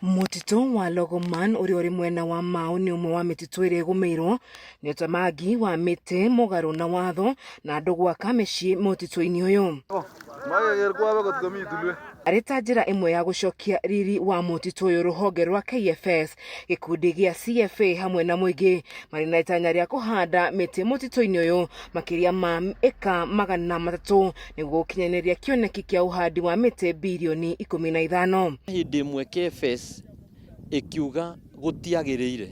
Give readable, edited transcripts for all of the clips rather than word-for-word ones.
Mũtitũ wa Logoman ũrĩa ũrĩ mwena wa Mau nĩ ũmwe wa mĩtitũ ĩrĩa ĩgũmĩirwo nĩ ũtemangi wa mĩtĩ mũgarũ na watho na andũ gwaka mĩciĩ mũtitũ-inĩ ũyũ. Arĩ ta njĩra ĩmwe ya gũcokia riri wa mũtitũ ũyũ, rũhonge rwa KFS, gĩkundi gĩa CFA hamwe na mũingĩ marĩ na itanya rĩa kũhanda mĩtĩ mũtitũ-inĩ ũyũ makĩria ma ĩka 300 nĩguo gũkinyanĩria kĩoneki kĩa ũhandi wa mĩtĩ birioni 15. Hĩndĩ ĩmwe KFS ĩkiuga gũtiagĩrĩire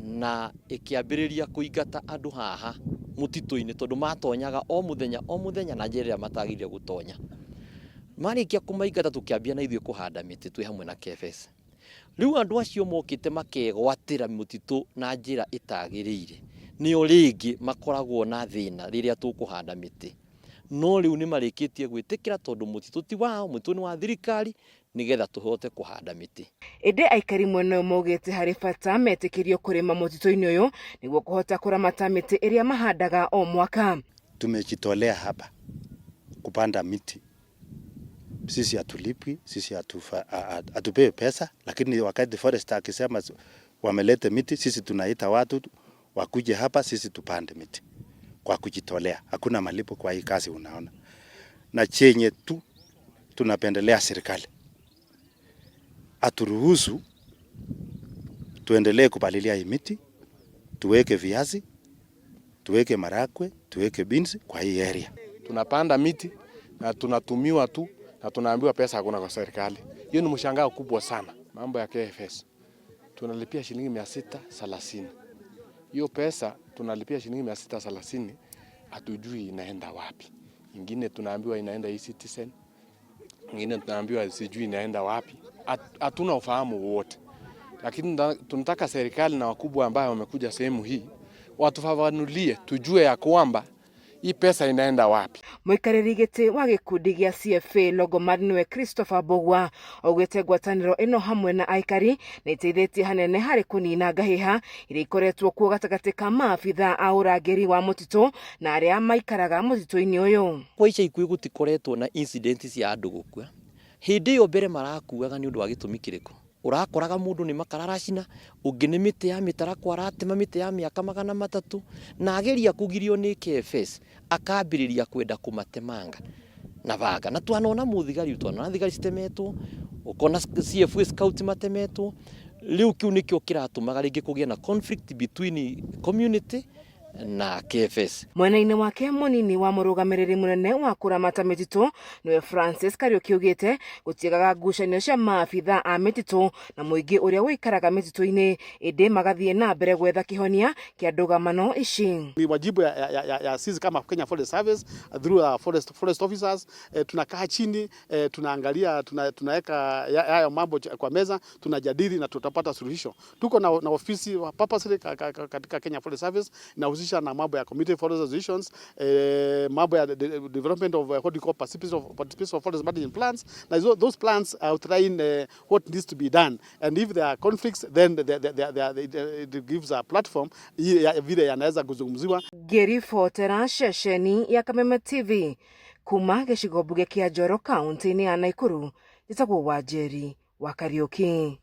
na ĩkĩambĩrĩria kũingata andũ haha mũtitũ-inĩ tondũ matonyaga o mũthenya o mũthenya na njĩra ĩrĩa matagĩrĩire gũtonya. Marĩkia kũmaingata tũkĩambia na ithuĩ kũhanda mĩtĩ twĩ hamwe na KFS. Rĩu andũ acio mokĩte makegwatĩra mũtitũ na njĩra ĩtagĩrĩire nĩo rĩngĩ makoragwo na thĩna rĩrĩa tũkũhanda mĩtĩ. No rĩu nĩ marĩkĩtie gwĩtĩkĩra tondũ mũtitũ ti wao, mũtitũ nĩ wa thirikari nĩgetha tũhote kũhanda mĩtĩ. Ĩndĩ aikari mwena ũyũ maugĩte harĩ bata metĩkĩrio kũrĩma mũtitũ-inĩ ũyũ nĩguo kũhota kũramata mĩtĩ ĩrĩa mahandaga o mwaka. Tumejitolea hapa kupanda miti. Sisi hatulipwi, sisi hatupewi pesa, lakini wakati forest akisema wamelete miti, sisi tunaita watu wakuje hapa, sisi tupande miti kwa kujitolea. Hakuna malipo kwa hii kazi unaona. Na chenye tu tunapendelea serikali aturuhusu tuendelee kupalilia hii miti, tuweke viazi, tuweke marakwe, tuweke beans kwa hii area. Tunapanda miti na tunatumiwa tu na tunaambiwa pesa hakuna kwa serikali. Hiyo ni mshangao kubwa sana. Mambo ya KFS tunalipia shilingi 630. Hiyo pesa tunalipia shilingi 630, hatujui inaenda wapi. Ingine tunaambiwa inaenda e-Citizen, ingine tunaambiwa sijui inaenda wapi. Hatuna ufahamu wote, lakini tunataka serikali na wakubwa ambao wamekuja sehemu hii watufafanulie, tujue ya kwamba hii pesa inaenda wapi. Mũikarĩri gĩtĩ wa gĩkundi gĩa CFA Longoman nĩwe Christopher Mbugua augĩte ngwatanĩro ĩno hamwe na aikari nĩ ĩteithĩtie hanene harĩ kũnina ngahĩha iria ikoretwo kuo gatagatĩ ka maabitha a ũrangĩri wa mũtitũ na arĩa maikaraga mũtitũ-inĩ ũyũ. Kwa ica ikuhĩ gũtikoretwo na incident cia andũ gũkua. Hĩndĩ ĩyo mbere marakuaga nĩ ũndũ wa gĩtũmi kĩrĩkũ? Ũrakoraga mũndũ nĩ makara aracina, ũngĩ nĩ mĩtĩ ya mĩtarakwa aratema mĩtĩ ya mĩaka 300, na ageria kũgirio nĩ KFS akambĩrĩria kwenda kũmatemanga na banga. Na twanona mũthigari, twanona thigari citemetwo, ũkona CFA scout matemetwo. Rĩu kĩu nĩkĩo kĩratũmaga rĩngĩ kũgĩe na conflict between community na KFS. Mwena-inĩ wake mũnini wa mũrũgamĩrĩri mũnene wa kũramata mĩtitũ nĩwe Francis Kariũki augĩte gũtiagaga ngucanio cia maabitha a mĩtitũ na mũingĩ ũrĩa ũikaraga mĩtitũ-inĩ, ĩndĩ magathiĩ na mbere gwetha kĩhonia kĩa ndũgamano ici. Ni wajibu ya sisi kama Kenya Forest Service through our forest officers, tunakaa chini, tunaangalia, tunaweka hayo mambo kwa meza, tunajadili na tutapata suluhisho. Tuko na ofisi wa purposely katika Kenya Forest Service inahusisha na mambo ya community forest associations, mambo ya development of what we call participation of forest management plans. Na those plans outline what needs to be done, and if there are conflicts then it gives a platform ya vile yanaweza kuzungumziwa. Ngĩribotera ceceni ya Kameme TV kuma gĩcigo mbunge kĩa Njoro kaunti-inĩ ya Nakuru, njĩtagwo Wanjeri wa Kariũki.